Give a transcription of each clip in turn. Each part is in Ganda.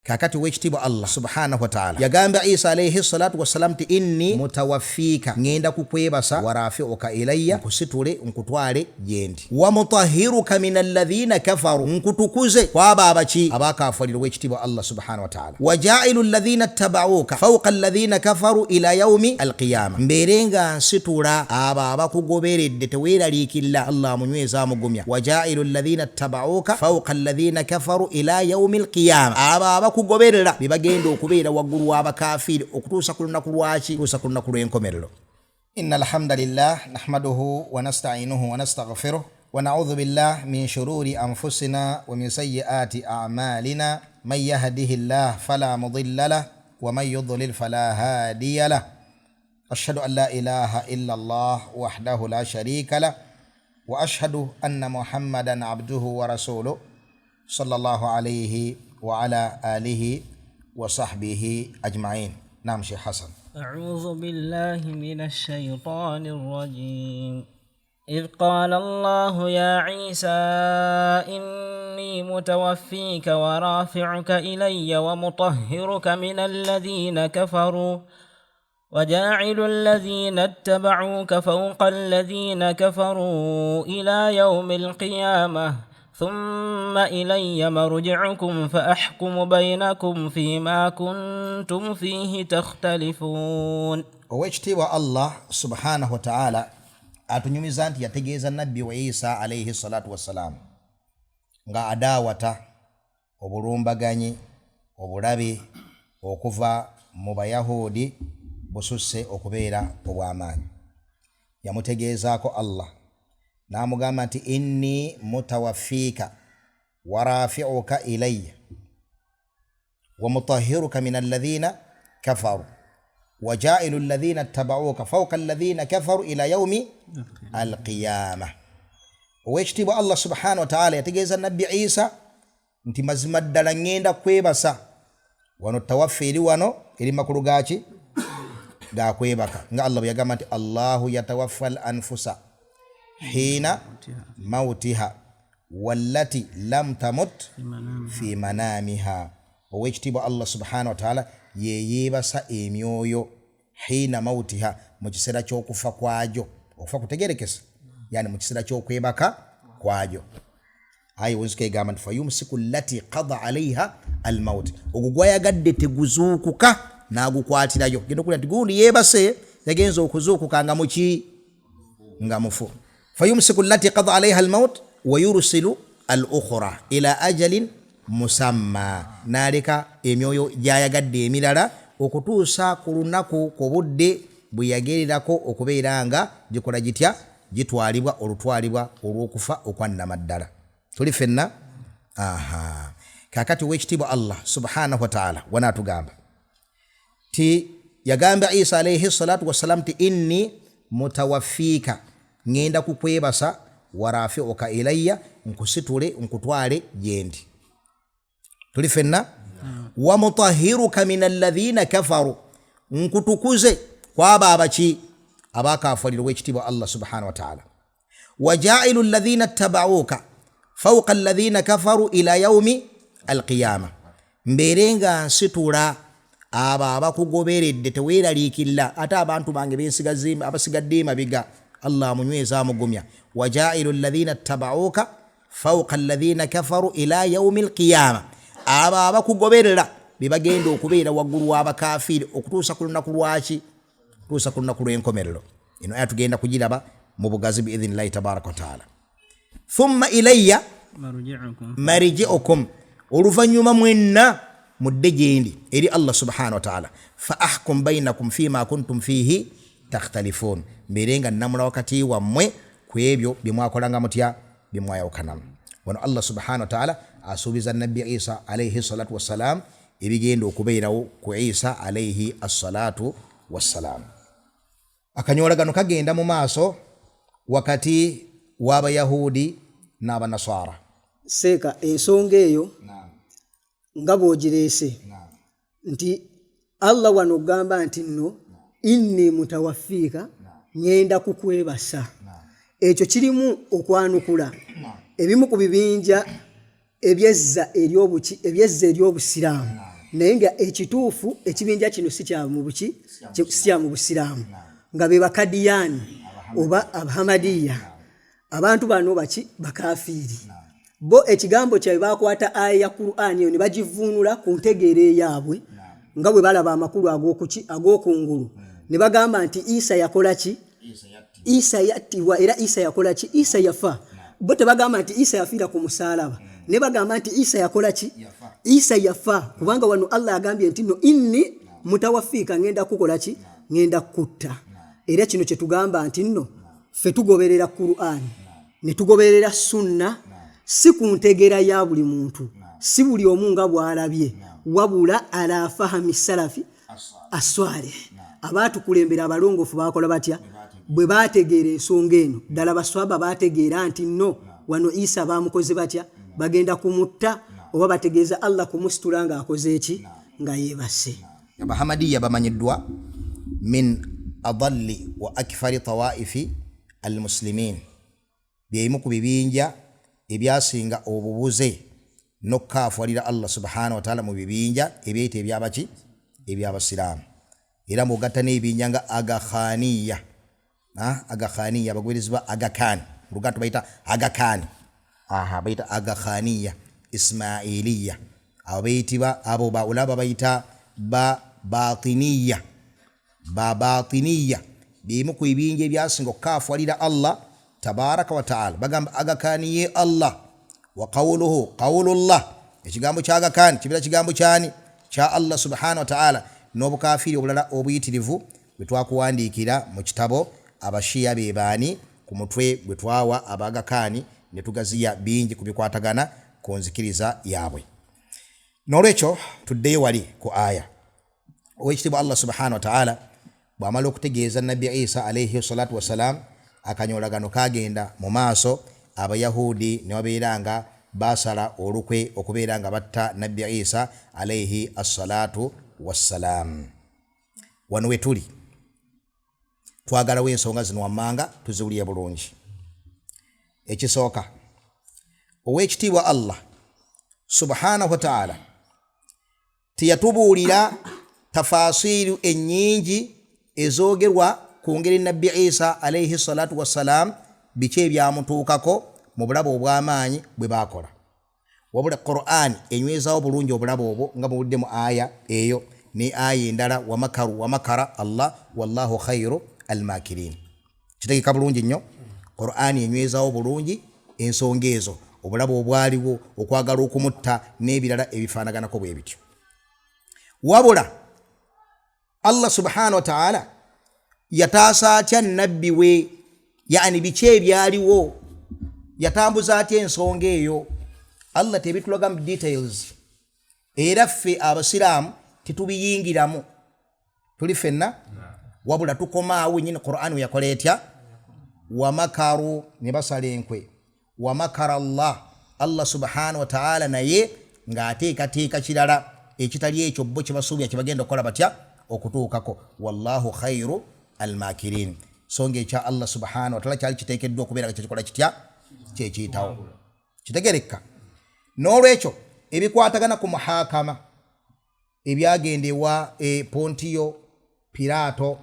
Kakati owekitiibwa Allah subhanahu wataala yagamba Isa alaihi salatu wassalam ti inni mutawafiika, ŋŋenda kukwebasa, warafiuka ilayya, nkusitule nkutwale gyendi, wamutahiruka min alladhina kafaru, nkutukuze kwabo abaki abakafalira owekitiibwa Allah subhanahu wataala, wajailu alladhina ttabauka fauka alladhina kafaru ila yaumi alqiyama, mbeere nga nsitula abo abakugoberedde, teweeraliikirira. Allah amunyweza amugumya, wajailu alladhina ttabauka fauka alladhina kafaru ila yaumi alqiyama, abo abakugoberera be bagenda okubeera waggulu w'abakafiiri okutuusa ku lunaku lwaki, kutuusa ku lunaku lw'enkomerero. Inna alhamdulillah nahmaduhu wa nasta'inuhu wa nastaghfiruh wa na'udhu billah min shururi anfusina wa min sayyiati a'malina, man yahdihillah fala mudilla lah wa man yudlil fala hadiya lah, ashhadu an la ilaha illa Allah wahdahu la sharika lah wa ashhadu anna Muhammadan abduhu wa rasuluh sallallahu alayhi wa ala alihi wa sahbihi ajma'in. Naam, Sheikh Hassan. أعوذ بالله من الشيطان الرجيم. إذ قال الله يا عيسى إني متوفيك ورافعك إلي ومطهرك من الذين كفروا وجاعل الذين اتبعوك فوق الذين كفروا إلى يوم القيامة، ثم إلي مرجعكم فأحكم بينكم فيما كنتم فيه تختلفون. Owekitiibwa Allah subhanahu wataala atunyumiza nti yategeeza nabbi wa Isa alaihi salatu wassalaamu nga adaawata obulumbaganyi, obulabe okuva mu Bayahuudi bususse okubeera obw'amaanyi. Yamutegeezaako Allah n'amugamba nti inni mutawafiika warafiuka ilayya wa mutahiruka min alladhina kafaru wajailu alladhina ttabauka fauka alladhina kafaru ila yaumi alqiyama. Owekitiibwa Allah subhanahu wataala yategeeza nabbi Isa nti mazima ddala ŋŋenda kwebasa. Wano tawaffa eri wano eri makulu gaki? Gakwebaka, nga Allah bwe yagamba nti Allahu yatawaffa al anfusa hina mautiha wallati lam tamut fi manamiha. Owekitiibwa Allah subhanahu wataala yeyeebasa emyoyo hina mautiha, mu kiseera ky'okufa kwajo. Okufa kutegerekesa, yani mu kiseera ky'okwebaka kwajo. Ayi wenzika egamba nti fayumsiku llati qada alaiha almaut, ogwo gwayagadde teguzuukuka n'agukwatirayo. Genda okulya nti gundi yeebase, yagenza okuzuukuka nga muki? Nga mufu. Fayumsiku llati qada alaiha almaut wayursilu al ukhra ila ajalin musamma, n'aleka emyoyo gyayagadde emirala okutuusa ku lunaku, ku budde bwe yagererako okubeera nga gikola gitya? Gitwalibwa olutwalibwa olw'okufa okwannamaddala. Tuli ffenna? Aha, kakati owekitiibwa Allah subhanahu wataala wanaatugamba ti yagamba Isa alaihi salatu wassalam ti inni mutawafiika, ŋŋenda kukwebasa, warafiuka ilayya, nkusitule nkutwale gyendi. Tuli ffenna? Wamutahiruka min alladhina kafaru, nkutukuze kwabo abaki abakafalira owekitiibwa Allah subhanahu wataala, wajailu alladhina ttabauka fauka alladhina kafaru ila yaumi alqiyama, mbeere nga nsitula abo abakugoberedde, teweeraliikirira, ate abantu bange abasigadde emabega. Allah amunyweza amugumya, wajailu alladhina ttabauka fauka alladhina kafaru ila yaumi alqiyama, abo abakugoberera be bagenda okubeera waggulu w'abakafiiri okutuusa ku lunaku lwaki? Kutuusa ku lunaku lw'enkomerero. Eno aya tugenda kugiraba mu bugazi biidhinillahi tabaraka wataala. Thumma ilayya marjiukum, oluvannyuma mwenna mudde gyendi eri Allah subhanahu wataala, fa ahkum bainakum fima kuntum fihi takhtalifun, mbeere nga nnamula wakati wammwe ku ebyo bye mwakolanga mutya? Bye mwayawukanamu. Wano Allah subhanahu wataala asuubiza nabbi Isa alaihi salatu wassalam ebigenda okubeerawo ku Isa alaihi assalatu wassalam. Akanyoolagano kagenda mu maaso wakati w'Abayahuudi n'Abanaswara. Seeka, ensonga eyo nga bw'ogireese nti Allah wano ogamba nti nno inni mutawafiika, ŋŋenda kukwebasa, ekyo kirimu okwanukula ebimu ku bibinja ebyezza eri Obusiraamu. Naye nga ekituufu ekibinja kino si kya mu buki, si kya mu busiraamu, nga be bakadiyaani oba abahamadiya. Abantu bano baki? Bakafiiri. Bo ekigambo kyabwe bakwata aya ya Qur'ani eyo ne bagivuunula ku ntegeera eyaabwe nga bwe balaba amakulu ag'okuki, ag'okungulu, ne bagamba nti Isa yakola ki? Isa yattibwa. Era Isa yakola ki? Isa yafa. Bo tebagamba nti Isa yafiira ku musaalaba, ne bagamba nti Isa yakola ki? Isa yafa. Kubanga wano Allah agambye nti no inni mutawafiika, ngenda kukola ki? Ngenda kutta. Era kino kye tugamba nti nno ffe tugoberera Qur'ani ne tugoberera sunna, si ku ntegeera ya buli muntu, si buli omu nga bw'alabye, wabula ala fahami salafi aswalih, abaatukulembera abalongoofu baakola batya bwe baategeera ensonga eno. Ddala baswaba baategeera nti nno wano Isa baamukoze batya? Bagenda kumutta, oba bategeeza Allah kumusitula ng'akoze eki? Nga yeebase. Abahamadiya bamanyiddwa min adalli wa akfari tawaifi almuslimin, byebimu ku bibinja ebyasinga obubuze n'okukaafuwalira Allah subhanahu wataala mu bibinja ebyeyita ebyabaki, ebyabasiraamu. Era mbugatta n'ebibinja nga Agakhaniya, Agakhaniya, abagoberezi ba Agakani, mu Luganda bayita Agakani, aha bayita Agakhaniya, Ismailiya, abo bayitibwa abo baulaba bayita ba Batiniya. Ba Batiniya bimu ku bibinja ebyasinga okukaafuwalira Allah tabaraka wa taala. Bagamba Agakani ye Allah, wa qawuluhu qawulullah, ekigambo kya Agakani kibeera kigambo kyani? Kya Allah subhanahu wa taala. N'obukafiiri obulala obuyitirivu bwe twakuwandiikira mu kitabo Abashiya be baani, ku mutwe gwe twawa Abagakaani, ne tugaziya bingi ku bikwatagana ku nzikiriza yaabwe. N'olwekyo tuddeyo wali ku aya. Owekitiibwa Allah subhanahu wa taala bw'amala okutegeeza Nabbi Isa alaihi salatu wassalam, akanyolagano kagenda mu maaso, Abayahudi ne babeera nga basala olukwe okubeera nga batta Nabbi Isa alaihi assalatu wassalam. Wano we tuli twagalawo ensonga zino wammanga tuziwulire bulungi. Ekisooka, owekitiibwa Allah subhanahu wa taala teyatubuulira tafasiiru ennyingi ezoogerwa ku ngeri Nabbi Isa alaihi salatu wassalam biki ebyamutuukako mu bulabe obw'amaanyi bwe baakola, wabula Qur'ani enywezaawo bulungi obulabe obwo nga muwulidde mu aya eyo ne aya endala, wamakaru wamakara Allah wallahu khairu almakirin. Kitegeka bulungi nnyo, Qur'ani enywezaawo bulungi ensonga ezo, obulabe obwaliwo, okwagala okumutta n'ebirala ebifaanaganako bwe bityo. Wabula Allah subhanahu wa taala yataasa atya nabbi we? Yani biki ebyaliwo? Yatambuza atya ensonga eyo? Allah tebitulaga mu details, era ffe abasiraamu tetubiyingiramu, tuli ffenna, wabula tukomaawo wenyini Qur'an we yakola etya? Wamakaru, ne basala enkwe, wamakara Allah, Allah subhanahu wa taala naye ng'ateekateeka kirala ekitali ekyo bo kyebasuubira kyebagenda okukola batya okutuukako. Wallahu khairu almakirin. So nga ekya Allah subhanahu wa taala kyali kiteekeddwa okubeera nga kyekikola kitya, kyekiyitawo, kitegerekka. N'olwekyo ebikwatagana ku muhakama ebyagenda ewa Pontiyo Piraato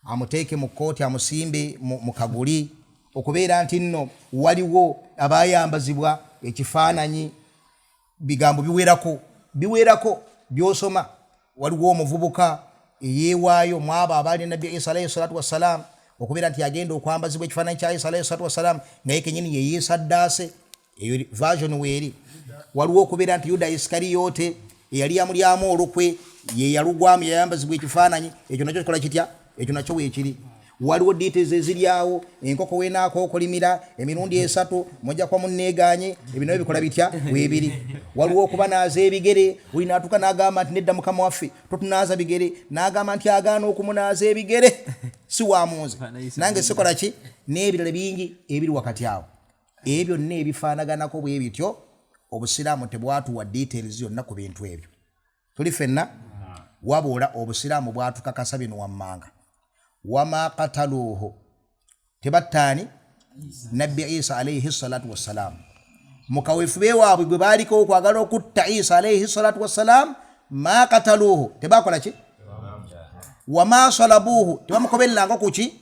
amuteeke mu kkooti, amusimbe mu kaguli, okubeera nti nno waliwo abayambazibwa ekifaananyi, bigambo biwerako biwerako byosoma. Waliwo omuvubuka eyeewaayo mu abo abaali Nabbi Isa alaihi salatu wassalam, okubeera nti agenda okwambazibwa ekifaananyi kya Isa alaihi salatu wassalam, nga ye kenyini yeyeesaddaase, eyo version weeri. Waliwo okubeera nti Yuda Isikariyote eyali yamulyamu olukwe ye yalugwamu, yayambazibwa ekifaananyi ekyo, nakyo kikola kitya? Ekyo nakyo weekiri. Waliwo details eziri awo, enkoko wenaakookolimira emirundi 3 mujja kuba munneegaanye, ebyo nabyo bikola bitya? Weebiri. Waliwo okubanaaza ebigere, oli naatuuka n'agamba nti nedda mukama waffe totunaaza bigere, n'agamba nti agaana okumunaaza ebigere si wamunze nange sikola ki, n'ebirala bingi ebiri wakati awo. Ebyo byonna ebifaanaganako bwe bityo, obusiraamu tebwatuwa details yonna ku bintu ebyo, tuli ffenna. Wabula obusiraamu bwatukakasa bino wammanga: wama kataluuhu, tebattaani Nabbi Isa alaihi salatu wassalam. Mu kaweefube waabwe gwe baaliko okwagala okutta Isa alaihi salatu wassalam, Ma kataluuhu, tebakola ki? Wama salabuuhu, tebamukobereranga kuki?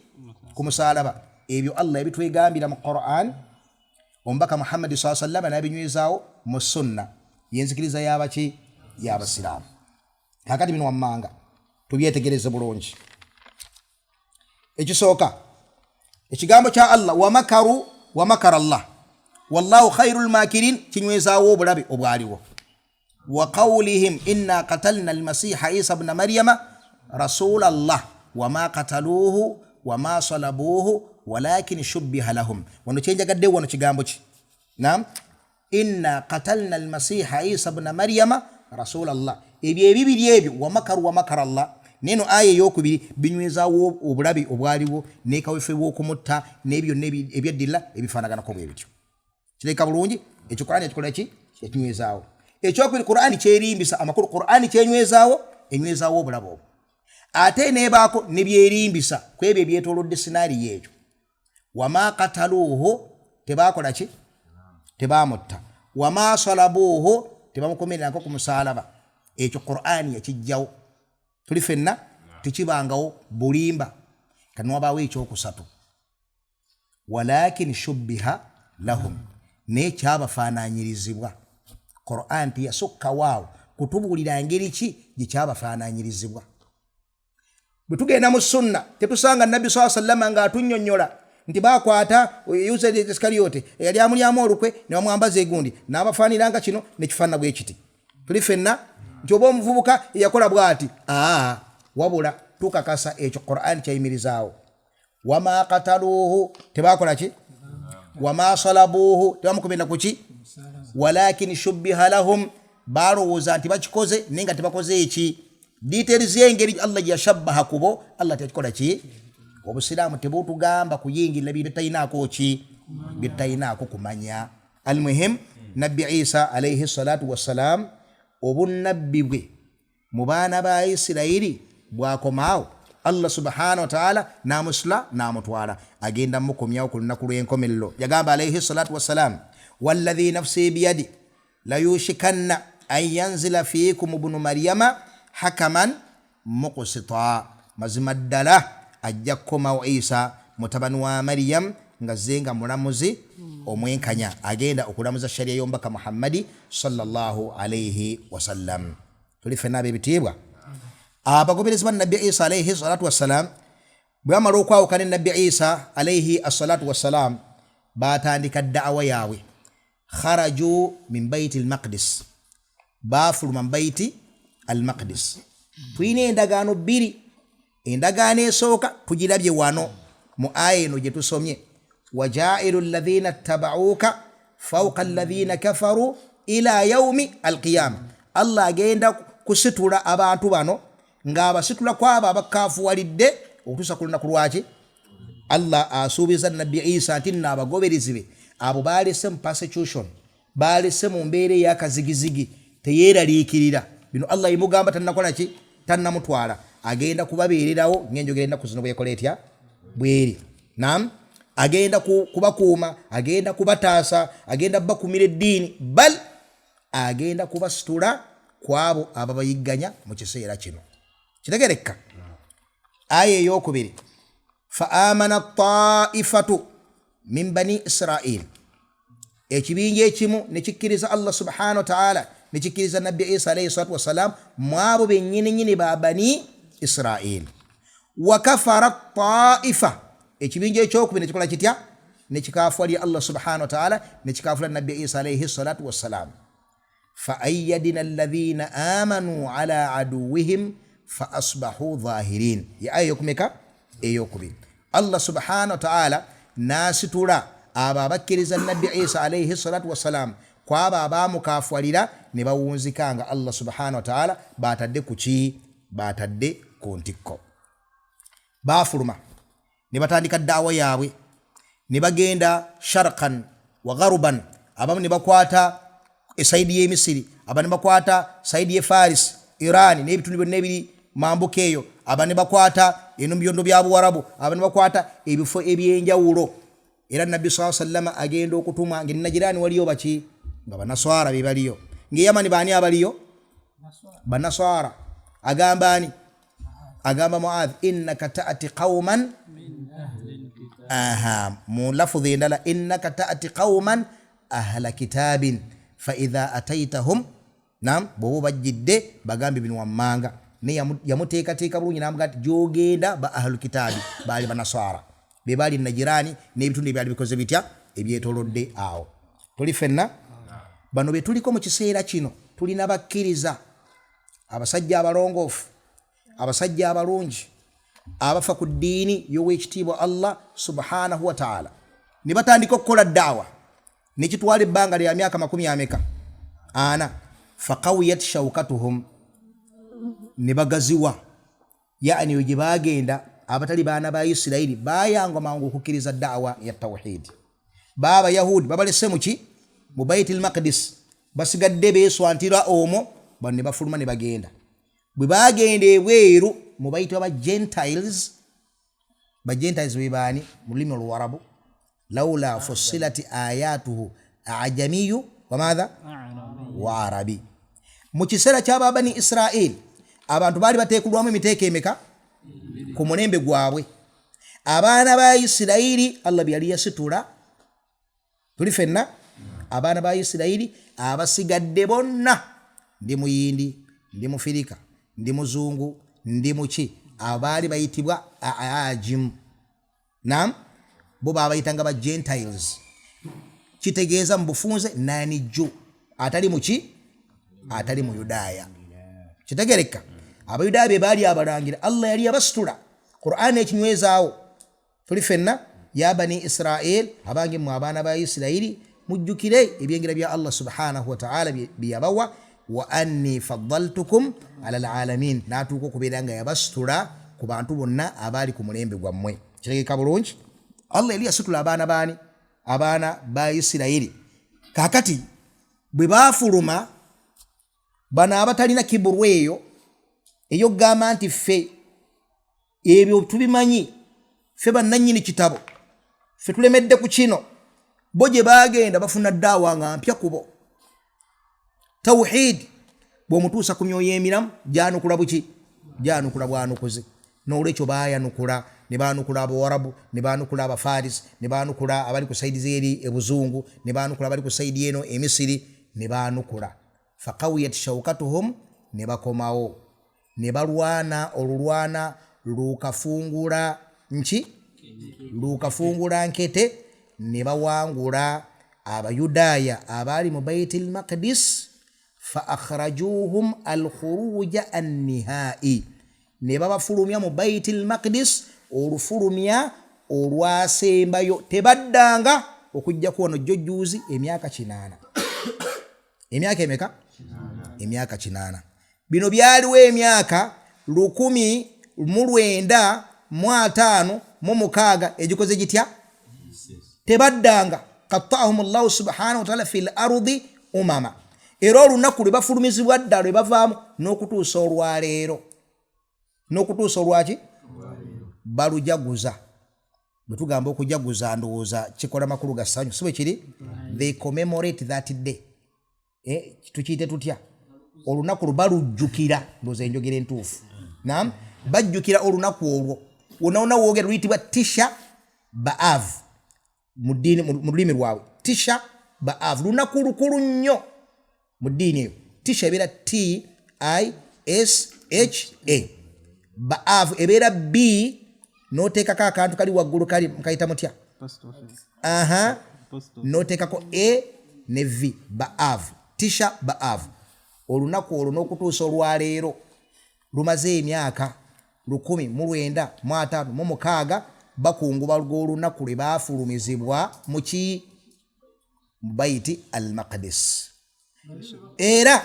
Ku musalaba. Ebyo Allah ebitwegambira mu Quran, omubaka Muhammadi saa sallama nabinywezaawo mu sunna, yenzikiriza yabaki? Yabasiraamu. Kakati bino wammanga tubyetegereze bulungi. Ekisooka, ekigambo kya Allah wamakaru wamakara llah wallahu khairu lmakirin kinywezaawo obulabe obwaliwo. Wa qawlihim inna katalna almasiha Isa bna Maryama rasula llah wama kataluuhu wama salabuuhu walakin shubbiha lahum. Wano kyenjagaddewo wano kigambo ki? Nam, inna katalna almasiha Isa bna Maryama rasula llah. Ebyo ebibiri ebyo, wamakaru wamakara llah, neno aya eyokubiri, binywezaawo obulabe obwaliwo nekawefe bwokumutta n'ebyo byonna ebyeddira ebifaanaganako bwe bityo. Kireka bulungi ekyo Qurani ekikola ki? Ekinywezaawo. Ekyokubiri, Qurani kyerimbisa amakulu. Qurani kyenywezaawo, enywezaawo obulabe obwo, ate nebaako nebyerimbisa ku ebyo ebyetolodde scenario ekyo. Wama kataluuhu, tebakola ki? Tebamutta. Wama salabuuhu, tebamukomererako ku musalaba. Ekyo Qurani yakijjawo. Tuli fenna, tekibangawo, bulimba. Kaniwabaawo ekyokusatu, walakin shubbiha lahum, naye kyabafaananyirizibwa. Quran teyasukkawaawo kutubuulira ngeri ki gye kyabafaananyirizibwa. Bwe tugenda mu sunna, tetusanga Nabbi saa sallama ng'atunnyonnyola nti bakwata Yuda Isikariyote eyali amulyamu olukwe ne bamwambaza egundi n'abafaaniranga kino nekifaanana bwe kiti. Tuli fenna, nti oba omuvubuka eyakola bw'ati. Aa, wabula tukakasa ekyo Quran kyayimirizaawo: wama kataluuhu, tebakola ki? Wama salabuuhu, tebamukubira kuki? Walakin shubbiha lahum, balowooza nti bakikoze naye nga tebakoze eki. Details y'engeri Allah gye yashabbaha kubo, Allah tekikola ki? Obusiraamu tebutugamba kuyingirira bintu byetayinaako ki? Byetayinaako kumanya. Almuhim, Nabbi Isa alaihi salatu wassalam, obunnabbi bwe mu baana ba Isirayiri bwakomaawo. Allah subhanahu wataala namusula namutwala, agenda mukomyawo ku lunaku lw'enkomerero. Yagamba alaihi salatu wassalam, walladhi nafsi biyadi layushikanna an yanzila fiikum bnu Maryama hakaman muqsita. Mazima ddala ajja kukomawo Isa mutabani wa Mariyamu nga zze nga mulamuzi omwenkanya, agenda okulamuza sharia y'omubaka Muhammadi sallallahu alaihi wasallam. Tuli ffenna ab'ebitiibwa, abagoberezi ba Nabbi Isa alaihi salatu wassalam, bwe bamala okwawukana Nabbi Isa alaihi assalatu wassalam, batandika daawa yaabwe. Kharaju min Baiti Lmaqdis, bafuluma mu Baiti Almaqdis. Tulina endagaano bbiri. Endagaano esooka tugirabye wano mu aya eno gye tusomye, wajailu llathina ttabauka fauka llathina kafaru ila yaumi alqiyama. Allah agenda kusitula abantu bano ng'abasitula kwabo abakafuwalidde okutuusa ku lunaku lwaki. Allah asuubiza Nabbi Isa nti nno abagoberezi be abo balese mu persecution, balese mu mbeera eyakazigizigi, teyeeraliikirira. Bino Allah imugamba tannakola ki? Tannamutwala. Agenda kubabeererawo ng'enjogera ennaku zino bwekola etya? Bweri. Nam, agenda kubakuuma, agenda kubataasa, agenda bakumira eddiini, bal agenda kubasitula ku abo ababayigganya mu kiseera kino. Kitegerekka? Aya eyokubiri, fa amana taifatu min bani Israil, ekibinja ekimu nekikkiriza Allah subhanahu wataala, nekikkiriza Nabbi Isa alaihi salatu wassalam, mu abo bennyininyini ba Bani Israil. Wakafara taifa, ekibinja ekyokubiri nekikola kitya? Nekikafuwalira Allah subhanahu wataala, nekikafula Nabbi Isa alaihi salatu wassalam. Faayadina alladhina amanu ala aduwihim fa asbahu dhahirin. Ye aya eyokumeka? Eyokubiri. Allah subhanahu wataala nasitula abo abakkiriza Nabbi Isa alaihi salatu wassalam kwabo abamukafuwalira, ne bawunzika nga Allah subhanahu wataala batadde kuki? Batadde ku ntikko. Bafuluma ne batandika daawa yaabwe, ne bagenda sharqan wa gharuban. Abamu ne bakwata e side y'Emisiri, aba ne bakwata side ye Faris, Iran n'ebitundu byonna ebiri mambuka eyo, aba ne bakwata eno byondo bya Buwarabu, aba ne bakwata ebifo ebyenjawulo. Era Nabbi saa sallama agenda okutumwa nga enagiraani waliyo baki? Nga Banaswara be baliyo. Ngaeyamani baani abaliyo? Banaswara. Agamba ani? Agamba Muadh, innaka taati qauman, aha, mu lafudhi endala, innaka taati qauman ahla kitabin faidha ataitahum, nam, bwoba obajjidde bagambe bino wammanga. Naye yamuteekateeka bulungi namuga nti gyogenda ba ahlu kitaabi baali banaswara, be baali najiraani n'ebitundu ebyali bikoze bitya ebyetolodde awo. Tuli fenna bano be tuliko mu kiseera kino, tulina bakkiriza, abasajja abalongoofu, abasajja abalungi, abafa ku ddiini y'owekitiibwa Allah subhanahu wa taala, ne batandika okukola daawa, nekitwala ebbanga lya myaka makumi ameka? Ana. Fakawiyat shaukatuhum, ne bagaziwa, yani eyo gye bagenda abatali baana ba Isirairi bayangwa mangu okukkiriza daawa ya tawhidi. Baabayahudi babalese muki? Mu Baiti Lmaqdis, basigadde beswantira omwo. Bano ne bafuluma ne bagenda. Bwe bagenda ebweru mu bayitibwa ba Gentiles. Ba Gentiles be baani mu lulimi Oluwarabu? Laula fusilati ayatuhu ajamiyu wamatha wa arabi. Mu kiseera kyaba Bani Israil abantu baali bateekulwamu emiteeko emeka ku mulembe gwabwe? Abaana ba Isirairi Allah bye yali yasitula, tuli fenna abaana ba Isirairi abasigadde bonna, ndi muyindi, ndi mufirika, ndi muzungu, ndi muki, abaali bayitibwa ajimu. Nam, bo babayitanga ba Gentiles, kitegeeza mu bufunze nani ju atali muki, atali muyudaaya. Kitegereka Abayudaaya be baali abalangira, Allah yali yabasitula, Quran ekinywezaawo. Tuli fenna? Ya Bani Israil, abange mmwe abaana ba Isirairi, mujjukire ebyengera bya Allah subhanahu wataala bye yabawa, wa anni faddaltukum ala lalamin, natuuka okubeera nga yabasitula ku bantu bonna abaali ku mulembe gwammwe. Kitegeka bulungi, Allah yali yasitula abaana baani? Abaana ba Isirairi. Kakati bwe baafuluma, bano abatalina kiburu eyo eyokugamba nti ffe ebyo tubimanyi, ffe bannannyini kitabo, ffe tulemedde ku kino, bo gye bagenda bafuna ddaawa nga mpya kubo. Tawhidi bw'omutuusa ku myoyo emiramu gyanukula buki? Gyanukula bwanukuzi. N'olwekyo bayanukula, ne banukula Abawarabu, ne banukula Abafarisi, ne banukula abali ku saidi zeri ebuzungu, ne banukula abali ku saidi eno Emisiri, ne banukula. Fakawiyat shaukatuhum, ne bakomawo ne balwana olulwana lukafungula nki? Lukafungula nkete, ne bawangula Abayudaaya abaali mu Baiti Lmaqdis. Fa akhrajuhum alkhuruja annihai, ne babafulumya mu Baiti Lmaqdis olufulumya olwasembayo, tebaddanga okujjaku wano jjo juuzi emyaka 80. Emyaka emeka? Emyaka 80. Bino byaliwo emyaka 1956 egikoze gitya? Tebaddanga. Qattaahum Llahu subhanahu wataala fi l ardi umama. Era olunaku lwe bafulumizibwa ddala lwe bavaamu n'okutuusa olwaleero, n'okutuusa olwaki balujaguza. Bwe tugamba okujaguza, ndowooza kikola makulu ga ssanyu, si bwe kiri? They commemorate that day. Tukiyite tutya olunaku lwo balujjukira? Ndowooza enjogera entuufu, nam, bajjukira olunaku olwo wonawona woogera, luyitibwa Tisha Baav mu ddiini, mu lulimi lwabwe. Tisha Baav lunaku lukulu nnyo mu ddiini eyo. Tisha ebeera T I S H A, Baav ebeera B n'oteekako akantu kali waggulu, kali mukayita mutya? Aha, n'oteekako A ne V, Baav, Tisha Baav. Olunaku olwo n'okutuusa olwaleero lumaze emyaka 1956 bakungubaga olunaku lwe baafulumizibwa muki? Mu Baiti al Maqdis. Era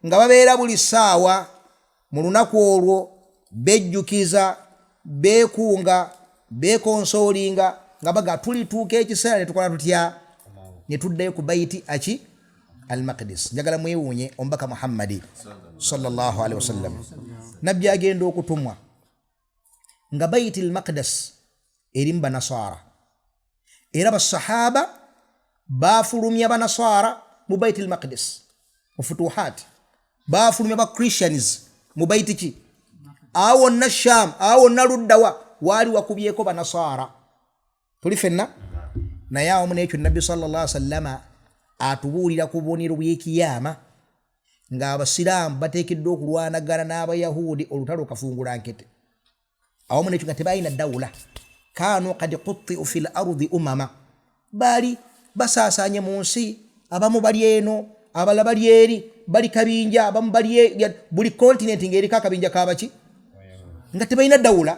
nga babeera buli ssaawa mu lunaku olwo bejjukiza, beekunga, beekonsoolinga nga baga tulituuka ekiseera ne tukola tutya? Ne tuddayo ku Baiti aki? Al Maqdis. Njagala mwewuunye omubaka Muhammadi sallallahu alaihi wasallam, nabbi agenda okutumwa nga Baiti al Maqdis erimu banaswara, era basahaba bafulumya banaswara mu Baiti al Maqdis. Mu futuhat bafulumya ba Christians mu baiti ki awo wonna Sham, awo wonna luddawa waali wakubyeko Banasaara. Tuli fenna? Naye awamu n'ekyo Nabbi sallallahu sallama atubuulira ku bubonero bw'ekiyama ng'Abasiraamu bateekeddwa okulwanagana n'Abayahuudi olutalo kafungula nkete. Awamu n'ekyo nga tebalina dawula, kanu kad qutiu fi l ardi umama, baali basaasaanye mu nsi, abamu bali eno, abalala bali eri, bali kabinja, abamu bali buli kontinenti ng'eriko akabinja kabaki, nga tebalina dawula,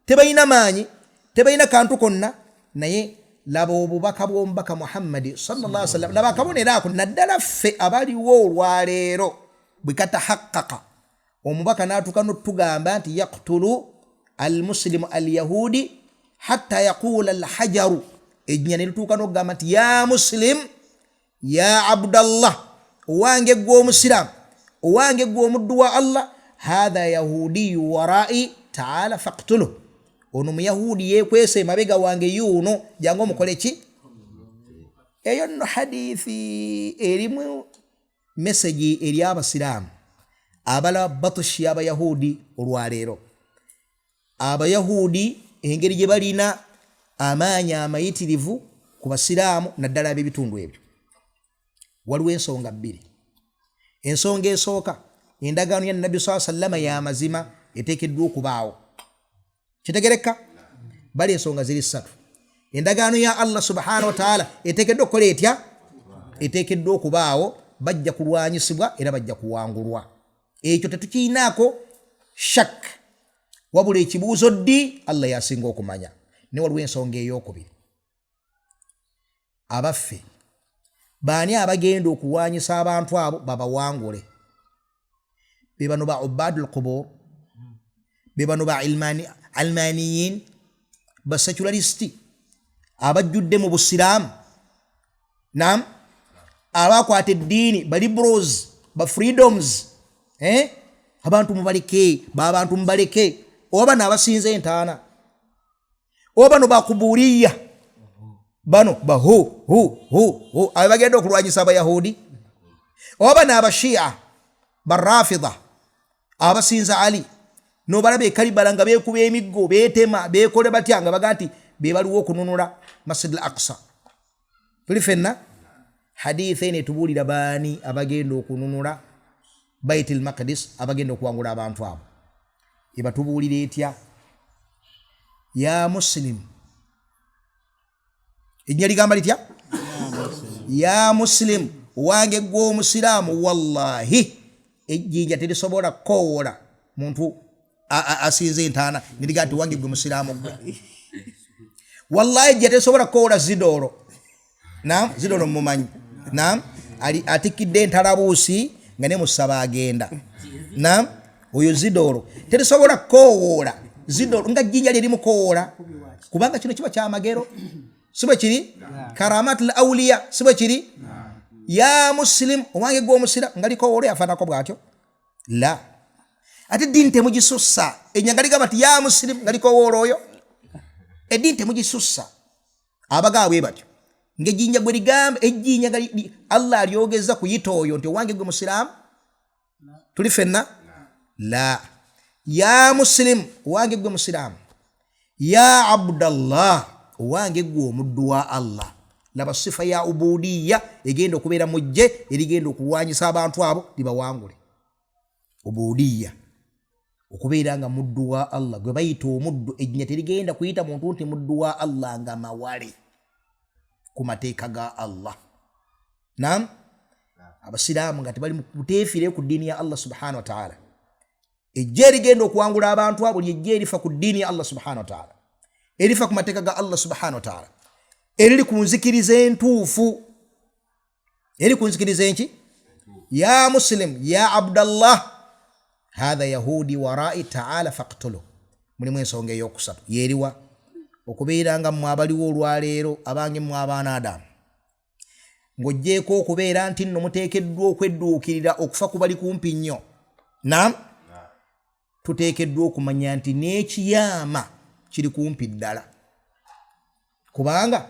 tebalina maanyi, tebalina kantu konna. Naye laba obubaka bw'omubaka Muhammadi sallallahu alaihi wasallam, laba akabonero ako naddala ffe abaliwo olwaleero bwe katahakkaka. Omubaka n'atuuka n'otugamba nti yaktulu almusilimu alyahudi hatta yaqula alhajaru, ejjinya ne lituuka n'okugamba nti ya muslim, ya Abdallah, owange gwe omusiraamu, owange gwe omuddu wa Allah, hatha yahudiyu warai taala faktuluh, ono muyahuudi yeekwese emabega wange yuuno, jangu omukole ki. Eyo nno hadithi erimu mesagi eri Abasiraamu abalaba batushi y'Abayahuudi olwaleero. Abayahuudi engeri gye balina amaanyi amayitirivu ku Basiraamu naddala ab'ebitundu ebyo, waliwo ensonga bbiri. Ensonga esooka, endagaano ya Nabbi saa sallama y'amazima eteekeddwa okubaawo. Kitegereka? Bali ensonga ziri ssatu. Endagaano ya Allah subhanahu wataala eteekeddwa okukola etya? Eteekeddwa okubaawo. Bajja kulwanyisibwa era bajja kuwangulwa, ekyo tetukiinaako shak. Wabula ekibuuzo ddi, Allah yasinga okumanya. Ne waliwo ensonga eyokubiri, abaffe baani abagenda okulwanyisa abantu abo babawangule? Be bano ba ubadu lqubur, be bano ba almaniyin, basecularisti abajjudde mu Busiraamu, nam abakwata eddiini, ba liberals, ba freedoms, eh? Abantu mubaleke, babantu mubaleke, oba bano abasinza entaana, oba bano bakuburiya, bano bahu hu hu hu abo bagenda okulwanyisa Abayahudi, oba bano Abashia Barafida abasinza Ali, nobalaba ekalibala nga bekuba emiggo, betema, bekole batya, nga baga nti bebaliwo okununula Masjid al Aqsa. Tuli fenna? Haditha eno etubuulira baani abagenda okununula Bait al Maqdis, abagenda okuwangula abantu abo. Ebatubuulira etya? Ya muslim, erinnya ligamba litya? Ya muslim, owange gwe omusiraamu, wallahi ejjinja terisobola kukowoola muntu asinza entaana neriga nti wange gwe musiraamu gwe. Wallahi ejjinja terisobola kukowoola zidoolo. Nam zidoolo mumanyi? Nam atikkidde entalabuusi nga ne musaba agenda. Nam oyo zidoolo terisobola kukowoola zidoolo nga jjinja lyerimukowoola, kubanga kino kiba kyamagero, si bwe kiri? Karamat l auliya, si bwe kiri? Ya muslim, owange gwe omusira, nga likowoola yafaanako bwatyo la. Ate eddiini temugisussa. Ejja nga ligamba nti ya muslim nga likowoola oyo. Eddiini temugisussa. Abagaba bwe batyo ngaejjinja gwe ligamba, ejjinja nga Allah alyogeza kuyita oyo nti owange gwe musiraamu. Tuli fenna? La, ya muslim, owange gwe musiraamu, ya Abdallah, owange gwe omuddu wa Allah. Laba sifa ya ubudiya egenda okubeera mujje erigenda okulwanyisa abantu abo libawangule. Ubudiya, okubeera nga muddu wa Allah, gwe bayita omuddu. Ejjinya terigenda kuyita muntu nti muddu wa Allah nga mawale ku mateeka ga Allah. Nam Abasiraamu nga tebali buteefire ku ddiini ya Allah subhanahu wataala. Ejja erigenda okuwangula abantu abo lyejja erifa ku ddiini ya Allah subhanahu wataala, erifa ku mateeka ga Allah subhanahu wataala, eriri ku nzikiriza entuufu, eri ku nzikiriza enki. Ya muslim, ya Abdallah, hatha yahudi warai taala faktulu. Mulimu ensonga eyokusatu, yeriwa? Okubeera nga mmwe abaliwo olwaleero, abange mmwe abaana Adamu, ng'oggyeeko okubeera nti nno muteekeddwa okwedduukirira okufa kubali kumpi nnyo, nam tuteekeddwa okumanya nti n'ekiyaama kiri kumpi ddala, kubanga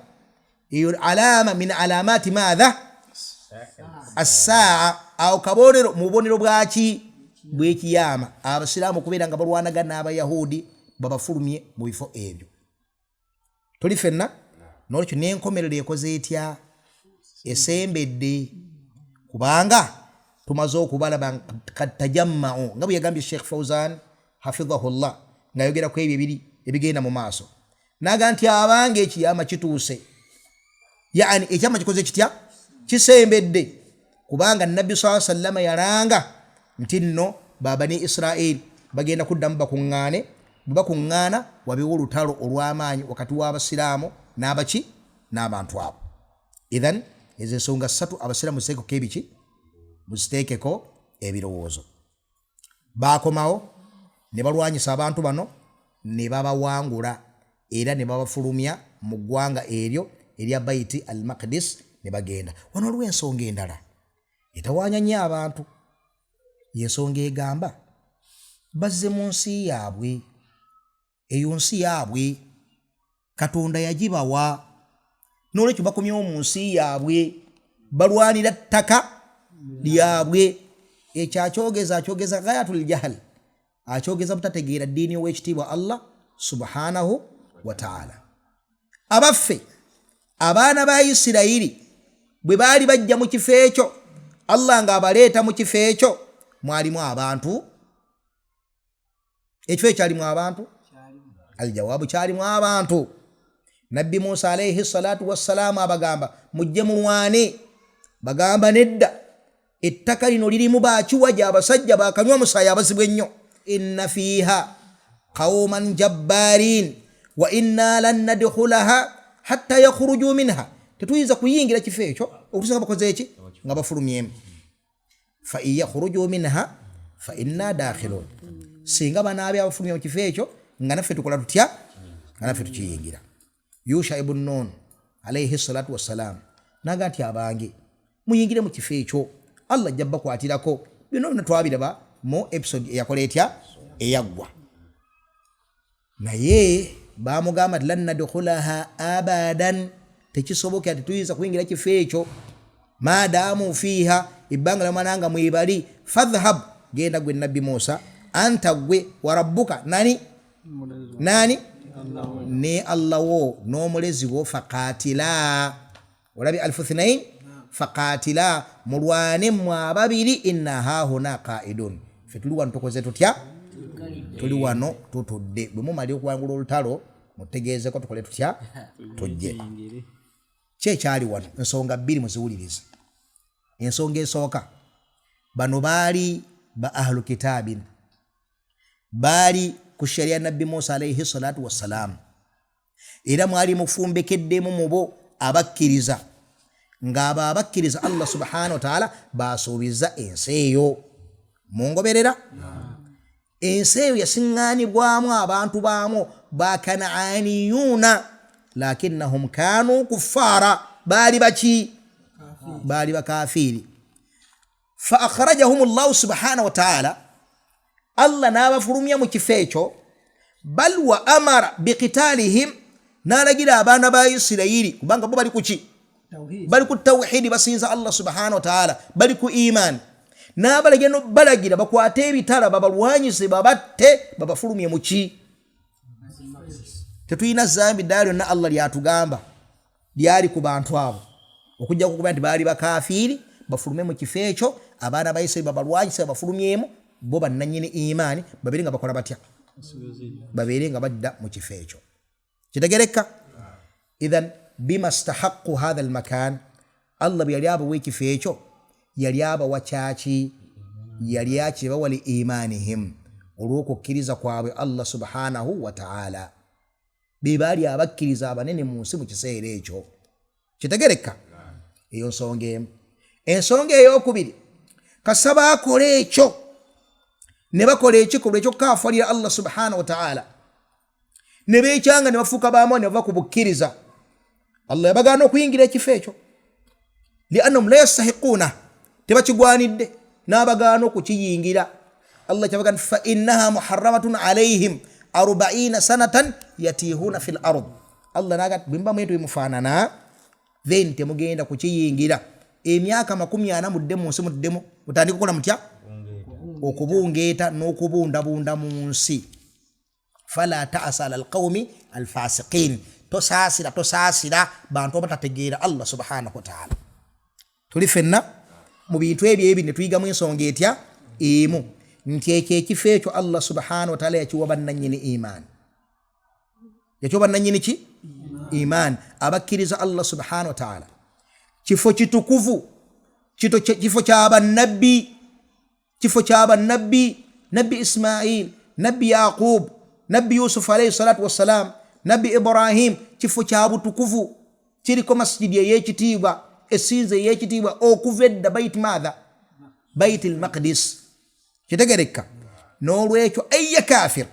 eyo alama min alamati maatha. Assaa. Awo kabonero mu bubonero bwaki bwekiyama, abasiraamu okubeera nga balwanagana n'abayahudi babafulumye mu bifo ebyo. Tuli fenna nolwekyo n'enkomerero ekoze etya? Esembedde, kubanga tumaze okubalaba kad tajammau, nga bwe yagambye Sheikh Fauzan hafidhahullah ng'ayogera ku ebyo ebiri ebigenda mu maaso, naga nti abange ekiyama kituuse. Yani ekyama kikoze kitya? Kisembedde, kubanga Nabbi saa sallama yalanga nti nno babani Israeli bagenda kuddamu bakuŋŋaane. Bwe bakuŋŋaana wabewo olutalo olw'amaanyi wakati w'abasiraamu n'abaki n'abantu abo. Ithan ezo ensonga ssatu abasiraamu muziteekeko ebiki, muziteekeko ebirowoozo. Bakomawo ne balwanyisa abantu bano ne babawangula era ne babafulumya mu ggwanga eryo erya Baiti al Maqdis ne bagenda. Wano waliwo ensonga endala etawaanya nnyo abantu, yensonga egamba bazze mu nsi yaabwe. Eyo nsi yaabwe Katonda yagibawa, n'olwekyo bakomyewo mu nsi yaabwe, balwanira ttaka lyabwe. Ekyo akyogeza akyogeza ghayatul jahal, akyogeza butategeera ddiini ow'ekitiibwa Allah subhanahu wataala. Abaffe, abaana ba Isirayiri bwe baali bajja mu kifo ekyo, Allah ng'abaleeta mu kifo ekyo, mwalimu abantu? Ekifo ekyo kyalimu abantu? Aljawaabu, kyalimu abantu. Nabbi Musa alaihi salatu wassalaamu abagamba mujje mulwane, bagamba nedda, ettaka lino lirimu bakiwaja, abasajja bakanywa musaayi abazibu ennyo. Inna fiiha qauman jabbarin wa inna lan nadkhulaha hatta yakhruju minha, tetuyinza kuyingira kifo ekyo okutuusa nga bakoze eki, nga bafulumyemu. Fa in yakhruju minha fa inna dakhilun, singa banaabe abafulumya mu kifo ekyo nga naffe tukola tutya? Nga naffe tukiyingira. Yusha ibunu Nun alaihi salatu wassalam naga nti abange muyingire mu kifo ekyo, Allah ajja bakwatirako. Byonna byonna twabiraba mu episode eyakola etya, eyaggwa. Naye bamugamba nti lan nadkhulaha abadan, tekisoboka, tetuyinza kuyingira kifo ekyo madamu fiiha, ebbanga lyamala nga mwebali. Fadhhab, genda gwe Nabbi Musa, anta gwe, wa rabbuka, nani nani ne Allah wo n'omulezi wo, faqatila, olabye alfu thnain, faqatila, mulwane mmwe ababiri, inna hahuna qaidun, fe tuli wano tukoze tutya? Tuli wano tutudde. Bwe mumala okuwangula olutalo mutegeezeko tukole tutya? Tujje. Ki ekyali wano? Ensonga bbiri muziwulirize. Ensonga esooka, bano baali ba ahlu kitaabin, baali ku sharia Nabbi Musa alaihi salatu wassalaamu, era mwali mufumbekeddemu mubo abakkiriza, ng'abo abakkiriza Allah subhanahu wataala basuubiza ensi eyo. Mungoberera? Ensi eyo yasiŋŋaanibwamu abantu baamu bakanaaniyuuna, lakinnahum kanu kuffaara, baali baki? Baali bakafiiri. Fa akhrajahum llahu subhanahu wataala, Allah n'abafulumya mu kifo ekyo. Bal wa amara biqitalihim, n'alagira abaana ba Isirayiri, kubanga bo bali kuki? Bali ku tawhidi, basinza Allah subhanahu wataala, bali ku imaani. N'abalagira nobalagira bakwate ebitala babalwanyise, babatte, babafulumye muki. Tetulina zambi ddala lyonna Allah lyatugamba lyali ku bantu abo, okujja kukuba nti baali bakafiiri, bafulume mu kifo ekyo, abaana ba Isirayiri babalwanyise babafulumyemu, bo bannanyini imaani babeere nga bakola batya? Babeere nga badda mu kifo ekyo. Kitegereka? Ithan bima stahaqu hatha almakan, Allah bwe yali abawa ekifo ekyo yali abawa kyaki? Yali akibawa li imanihim, olw'okukkiriza kwabwe Allah subhanahu wataala. Be baali abakkiriza abanene mu nsi mu kiseera ekyo. Kitegereka? Eyo nsonga emu. Ensonga eyokubiri, kasaba akola ekyo ne bakola ekikolwa ekyokukafalira Allah subhanahu wataala, ne beekyanga ne bafuuka baamaani ne bava ku bukkiriza, Allah yabagaana okuyingira ekifo ekyo, liannahum la yastahiquuna, tebakigwanidde, n'abagaana okukiyingira. Allah kyabaga nti fa innaha muharramatun alaihim 40 sanatan yatihuna fi l ard. Allah naga bwe muba mwetu bimufaanana, then temugenda kukiyingira. Emyaka 40 mudde mu nsi, muddemu mutandike kukola mutya? Okubungeeta n'okubundabunda mu nsi. Fala taasa ala alqaumi alfasiqin, tosaasira, tosaasira bantu abatategeera Allah subhanahu wataala. Tuli fenna mu bintu ebyo ebi ne tuyigamu ensonga etya emu, nti ekyo ekifo ekyo Allah subhanahu wataala yakiwa bannannyini imaani, yakiwa bannannyini ki? Imaani, abakkiriza Allah subhanahu wataala. Kifo kitukuvu, kifo kyabannabbi, kifo kyabannabbi, Nabbi Ismail, Nabbi Yaqub, Nabbi Yusuf alaihi salatu wassalam, Nabbi Ibrahim. Kifo kya butukuvu, kiriko masijidi ey'ekitiibwa, essinza ey'ekitiibwa okuva edda, bait matha Bait al Maqdis. Kitegereka. N'olwekyo aya kafir,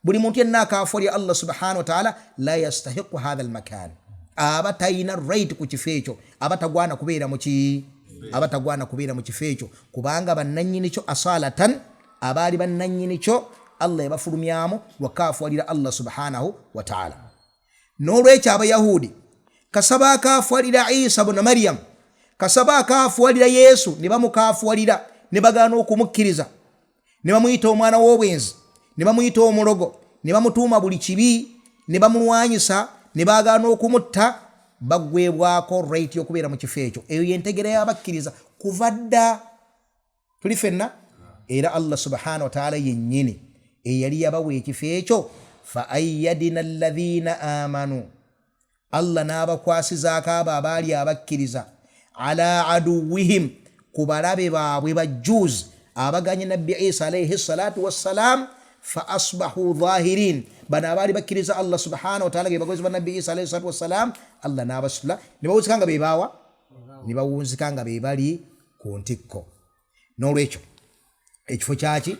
buli muntu yenna akafuwalira Allah subhanahu wataala, la yastahiqu hatha almakan, aba talina right ku kifo ekyo, aba tagwana kubeera muki, aba tagwana kubeera mu kifo ekyo, kubanga bannannyini kyo asalatan, abaali bannannyini kyo, Allah yabafulumyamu wakafuwalira Allah subhanahu wataala. N'olwekyo Abayahudi kasaba akafuwalira Isa buna Mariyamu, kasaba akafuwalira Yesu, ne bamukafuwalira ne bagaana okumukkiriza, ne bamuyita omwana w'obwenzi, ne bamuyita omulogo, ne bamutuuma buli kibi, ne bamulwanyisa, ne bagaana okumutta, baggwebwako right y'okubeera mu kifo ekyo. Eyo yentegera y'abakkiriza kuva dda. Tuli fenna. Era Allah subhanahu wataala yennyini eyali yabawa ekifo ekyo, fa ayyadina alladhina amanu, Allah n'abakwasizaako abo abaali abakkiriza, ala aduwihim, ku balabe baabwe bajuzi abaganye Nabbi Isa alaihi salatu wassalam, fa asbahu dhahirin. Bano abaali bakkiriza Allah subhanahu wataala ge bagozi ba Nabbi Isa alaihi salatu wassalam, Allah n'abasitula ne bawunzika nga bebaawa, ne bawunzika nga be bali ku ntikko. N'olwekyo ekifo kyaki?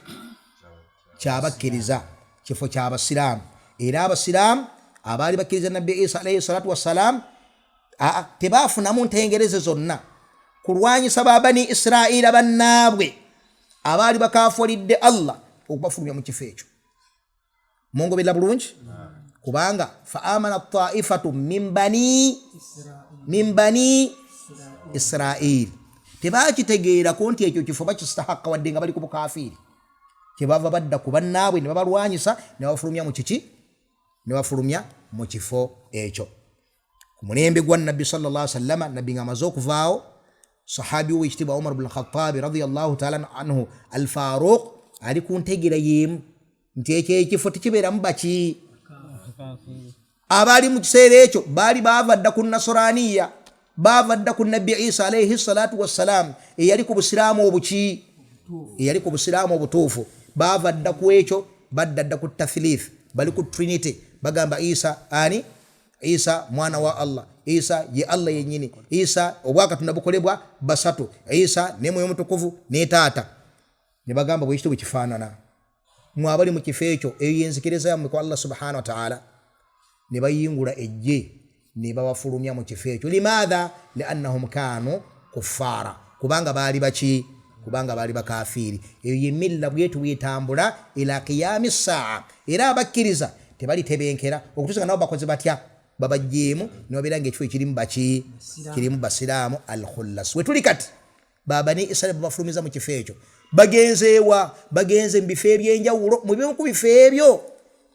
Kyabakkiriza, kifo kyabasiraamu. Era abasiraamu abaali bakkiriza Nabbi Isa alaihi salatu wassalam aa tebafunamu ntengereze zonna kulwanyisa ba Bani Israila bannaabwe abaali bakafuwalidde Allah okubafulumya mu kifo ekyo. Mungoberera bulungi? Kubanga fa amana taifatu min bani Israil, tebakitegeerako nti ekyo kifo bakistahaka wadde nga bali ku bukafiiri. Kyebava badda ku bannaabwe ne babalwanyisa ne babafulumya mu kiki? Ne bafulumya mu kifo ekyo. Ku mulembe gwa Nabbi salla sallama, Nabbi nga amaze okuvaawo, sahabi wekitiibwa Umar bnu Lkhatabi radiallahu taala anhu Alfaruq ali ku ntegera yemu nti ekyo ekifo tekibeeramu baki abaali mu kiseera ekyo baali baava dda ku Nasaraniya, baava dda ku Nabbi Isa alaihi salatu wassalam, eyali ku busiraamu obuki, eyali ku busiraamu obutuufu. Baava dda ku ekyo, badda dda ku tathlith, bali ku trinity. Bagamba Isa ani? Isa mwana wa Allah, Isa ye Allah yenyini, Isa obwakatonda bukolebwa basatu, Isa ne Mwoyo Mutukuvu ne Taata. Ne bagamba bwekito bwe kifaanana, mwe abali mu kifo ekyo, eyo yenzikiriza yammwe ku Allah subhanahu wataala. Ne bayingula ejje ne babafulumya mu kifo ekyo. Limaatha? Liannahum kanu kuffaara, kubanga baali baki? Kubanga baali bakafiiri. Eyo ye milla bwetu bwetambula ila qiyami saa. Era abakkiriza tebalitebenkera okutuusa nga nabo bakoze batya? Babajjeemu ne babeera nga ekifo ekirimu baki? Kirimu basiraamu al khullas. Wetuli kati, babani Israeli babafulumiza mu kifo ekyo, bagenzeewa? Bagenze mu bifo ebyenjawulo. Mu bimu ku bifo ebyo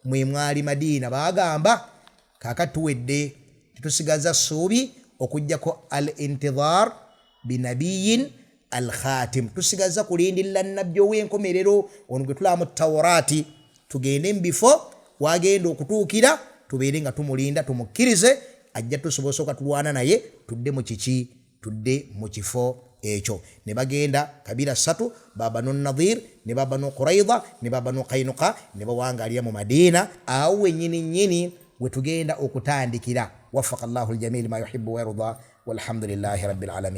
mwe mwali Madiina. Bagamba kaakati tuwedde, tetusigaza ssuubi okugjako al intidhar binabiyin al khatim, tusigaza kulindirira nabbi ow'enkomerero ono gwe tulaba mu Taurati. Tugende mu bifo wagenda okutuukira, tubeere nga tumulinda, tumukkirize, ajja tusobola tulwana naye tudde mu kiki? Tudde mu kifo ekyo. Ne bagenda kabira ssatu, Babanu Nadir, ne Babanu Quraida, ne Babanu Kainuka, ne bawangalira mu Madiina. Awo wenyini nyini wetugenda okutandikira. Wafaka llahu ljamii lima yuhibu wayarda, walhamdulillahi rabbil alamin.